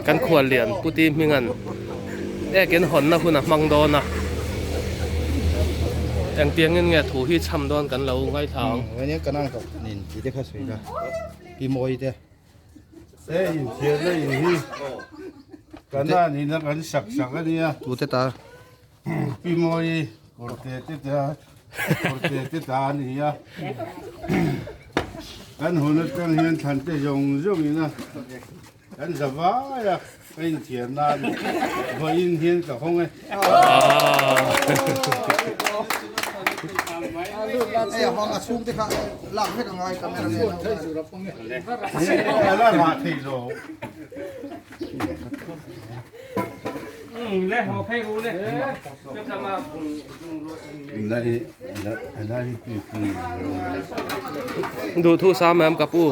Kan khuallian Pu Ti Hminga'n ekin hawnna hun a hmang dawn a, engtiangin nge thu hi chham dawn kan lo ngaithla ang. He inthiarna in hi Kanan ina kan sak sak a nia. Tute ta? Pi Mawi kawrte te ta kawrte te ta a ni a. Kan hun atang hian thlan te zawng zawng ina kan za vai a ka inthiar nan vawiin hian ka hawng e. Duh thu sam em ka pu.